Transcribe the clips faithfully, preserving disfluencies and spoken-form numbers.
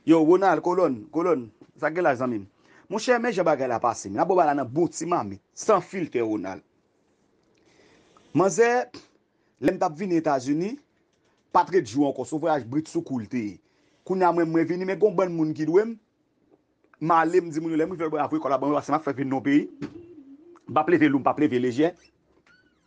Yo, Ronald, kolòn, kolòn, sa gen la, zanmi m? Monchè, men jan bagay la pase, men n ap ba w bagay la nan bon ti mamit, san filtè, Ronald. Manzè, lè m t ap vini Etazini, pa t ret jou ankò, se yon vwayaj britsoukou l te ye. Kounye a, mwen, mwen vini, men gen yon bann moun ki dwe m, m ale, m di moun yo, lè m rive, yo voye kòb la ban mwen, paske m ap fè vin nan yon peyi. M p ap leve lou, m p ap leve lejè.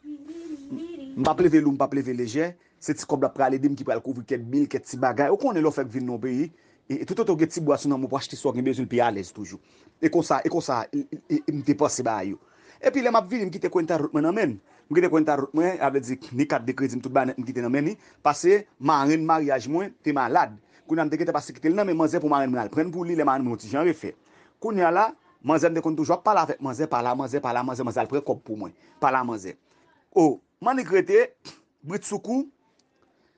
M p ap leve lou, m p ap leve lejè. Se ti kòb la pral ede m ki pral kouvri kèk bil, kèk ti bagay. Ou konnen lè w fèk vin nan yon peyi, e, e toutotan w gen ti bwa sou nanm ou pou achte sa w gen bezwen, l pi alèz toujou. E konsa, e konsa, e, e, e, m te panse bagay yo. Epi lè m ap vini, m kite Cuenta Rot mwen nan men l. M kite Cuenta Rot mwen, sa vle di ni kat de kredi m, tout bagay nèt m kite nan men li, paske marenn maryaj mwen te malad. Kounye a m te gentan pase kite l nan men manzè pou marenn mwen al pran l pou li lè marenn mwen yon ti jan refè. Kounye a la, manzè m te konn toujou ap pale avèk manzè, pale a manzè, pale a manzè, manzè al pran kòb pou mwen. Pale a manzè. O, m annik rete, britsoukou,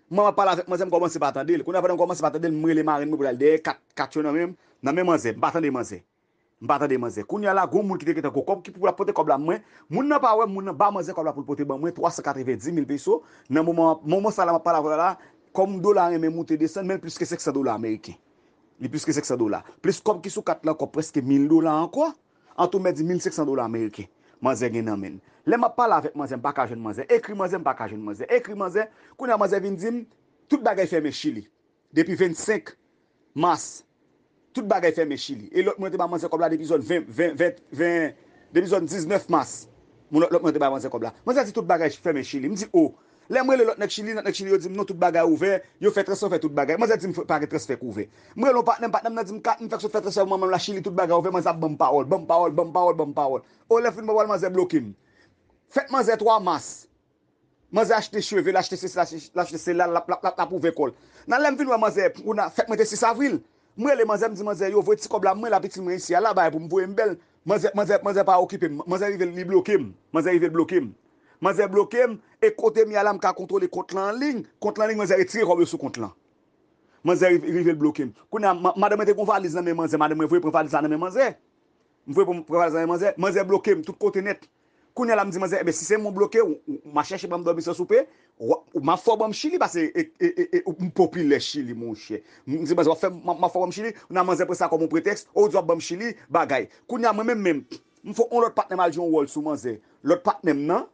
mwen ap pale avèk manzè, m kòmanse pa tande l. Kounye a pandan m kòmanse pa tande l, m rele marenn mwen pou l al dèyè kat, kat yo nan men m, nan men manzè, m pa tande manzè. M pa tande manzè. Kounye a la, gon moun ki te gentan gon kòb ki pou l ap pote kòb la mwen. Moun nan pa wè m, moun nan ba manzè kòb la pou l pote ban mwen, twa san katrevenndis mil peso. Nan moman, moman sa la m ap pale avè w la, kòm dola renmen moute desann, men l plis ke senk san dola ameriken. Li plis ke senk san dola. Plis kòb ki sou kat la ankò, prèske mil dola ankò. An tou, m di mil senk san dola ameriken. Manzè gen nan men l. Lè m ap pale avèk manzè, m pa ka jwenn manzè. Ekri manzè, m pa ka jwenn manzè. Ekri manzè, kounye a manzè vin di m, tout bagay fèmen Chili. Depi vennsenk mas, tout bagay fèmen Chili. E lòt moun te ba manzè kòb la depi zòn ven, ven, ven, ven, depi zòn diznèf mas. Moun lòt, lòt moun te ba manzè kòb la. Manzè di tout bagay fèmen Chili. M di, o, lè m rele lòt nèg Chili, lòt nèg Chili yo di m non, tout bagay ouvè, yo fè transfè, fè tout bagay. Manzè di m pa gen transfè k ouvè. M rele yon patnè m, patnè m nan di m, kat, m fèk sot fè transfè pou manman m la Chili, tout bagay ouvè, manzè ap ban m pawòl, ban m pawòl, ban m pawòl, ban m pawòl. O, lè fin ban m pawòl, manzè bloke m. Fèt manzè twa mas. Manzè achte cheve, l achte sesi, l achte, l achte sela, l ap, l ap, l ap, l ap ouvè kò l. Nan lè m vin wè manzè, kounye a, fèt mwen te sis avril. M rele manzè, m di manzè, yo voye ti kòb la mwen, l ap itil mwen isi a, la bay pou m voye m bèl. Manzè, manzè, manzè pa okipe m. Manzè rive, li bloke m. Manzè rive, l bloke m. Manzè bloke m, e kote m ye a la, m ka kontwole kont lan an liy. Kont lan an liy, manzè retire kòb yo sou kont lan. Manzè rive, rive, l bloke m. Kounye a, ma-, madanm mwen te gon valiz nan men manzè, madanm mwen voye pran valiz la nan men manzè. M voye pou m pran valiz la nan men manzè, manzè bloke m tout kote nèt. Kounye a la, m di manzè, enben, si se mwen w bloke, w, w, m a chèche ban m dòmi san soupe, w, w, m ap fè w ban m Chili, paske e, e, e, e, m popilè Chili, monchè. M di manzè, w ap fè, m, m ap fè w ban m Chili, kounye a manzè pran sa kòm yon pretèks, o, w di w ap ban m Chili, bagay. Kounye a, mwen menm menm, m fè yon lòt patnè m al jwe yon wòl sou manzè. Lòt patnè m nan,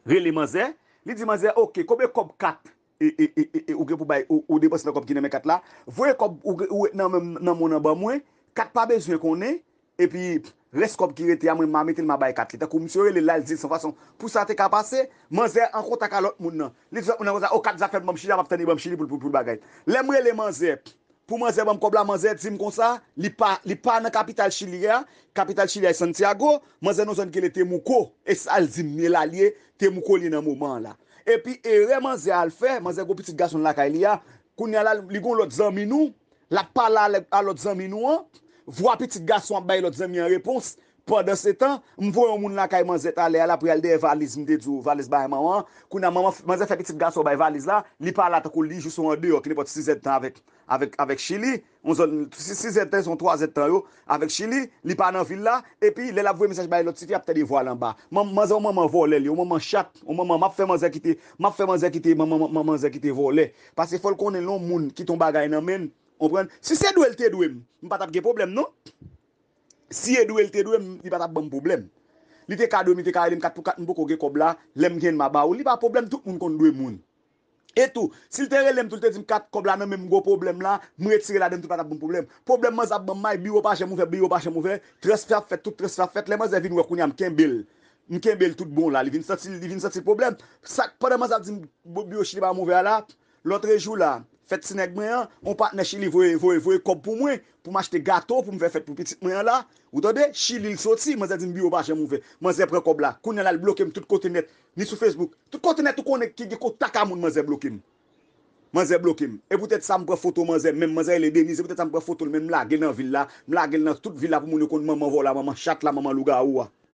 rele manzè, li di manzè, oke, konbyen kòb kat e, e, e, e, e, ou gen pou bay, ou, ou depanse nan kòb ki nan men kat la, voye kòb ou, ou ret nan men, nan men w nan ban mwen, kat pa bezwen konnen, epi rès kòb ki rete a, mwen, m a mete l, m a bay kat li. Tankou misye rele l la, l di l san fason pou sa te ka pase, manzè an kontak a lòt moun nan. Li di lòt moun nan konsa, o, kat zafè m ban m Chili, m ap tann li ban m Chili pou, pou, pou bagay. Lè m rele manzè, pou manzè ban m kòb la, manzè di m konsa, li pa, li pa nan kapital Chili a, kapital Chili a e Santiago, manzè nan zòn ki rele Temuco, e sa l di m ye la l ye, Temuco l ye nan moman an la. Epi erè manzè al fè, manzè gon pitit gason l lakay li a, kounye a la, li gon lòt zanmi nou, l ap pale a lè-, a lòt zanmi nou an, vwa pitit gason ap bay lòt zanmi an repons, pandan se tan, m voye yon moun lakay manzè talè a, l ap pral dèyè valiz, m te di w, valiz bay manman an, kounye a manman, manzè fè pitit gason bay valiz la, li pa la tankou li jis yon andeyò ki nenpòt sizèdtan avèk avèk, avèk Chili, yon zòn, si, sizèdtan, se yon twazèdtan yo, avèk Chili, li pa nan vil la, epi lè l ap voye mesaj bay lòt tifi, ap tande vwa l anba. Man-, manzè yon manman vòlè li, yon manman chat, yon manman, m ap fè manzè kite, m ap fè manzè kite, manman, manman, manzè kite vòlè. Paske fò l konnen lè yon moun kite yon bagay nan men l, konprann? Si se dwe l te dwe m, m pa t ap gen pwoblèm non. Si e dwe l te dwe m, li pa t ap ban m pwoblèm. Li te ka dwe m, li te ka rele m kat pou kat, m poko gen kòb la, lè m gen l m a ba ou, li pa pwoblèm, tout moun konn dwe moun. E tou, si l te rele m tou, l te di m kat kòb la nan men m, gwo pwoblèm la, m retire ladan l tou, pa t ap ban m pwoblèm. Pwoblèm manzè ap ban m may, biwo pa janm ouvè, biwo pa janm ouvè, transfè ap fèt, tout transfè ap fèt. Lè manzè vin wè kounye a m kenbe l, m kenbe l tout bon la, li vin santi, li vin santi l pwoblèm. Sa, pandan manzè ap di m bo-, biwo Chili pa janm ouvè a la, lòtrejou la, fèt ti nèg mwen an, yon patnè Chili voye, voye, voye kòb pou mwen, pou m achte gato, pou m fè fèt pou pitit mwen an la. Ou tande? Chili l soti, manzè di m biwo pa janm ouvè. Manzè pran kòb la. Kounye a la, l bloke m tout kote nèt. Ni sou Facebook. Tout kote nèt ou konnen ki gen kontak a moun, manzè bloke m. Manzè bloke m. E poutèt sa, m pran foto manzè, menm manzè rele Denise. E poutèt sa, m pran foto l, menm m lage l nan vil la. M lage l nan tout vil la pou moun yo konn manman vòlè a, manman chat la, manman lougawou a.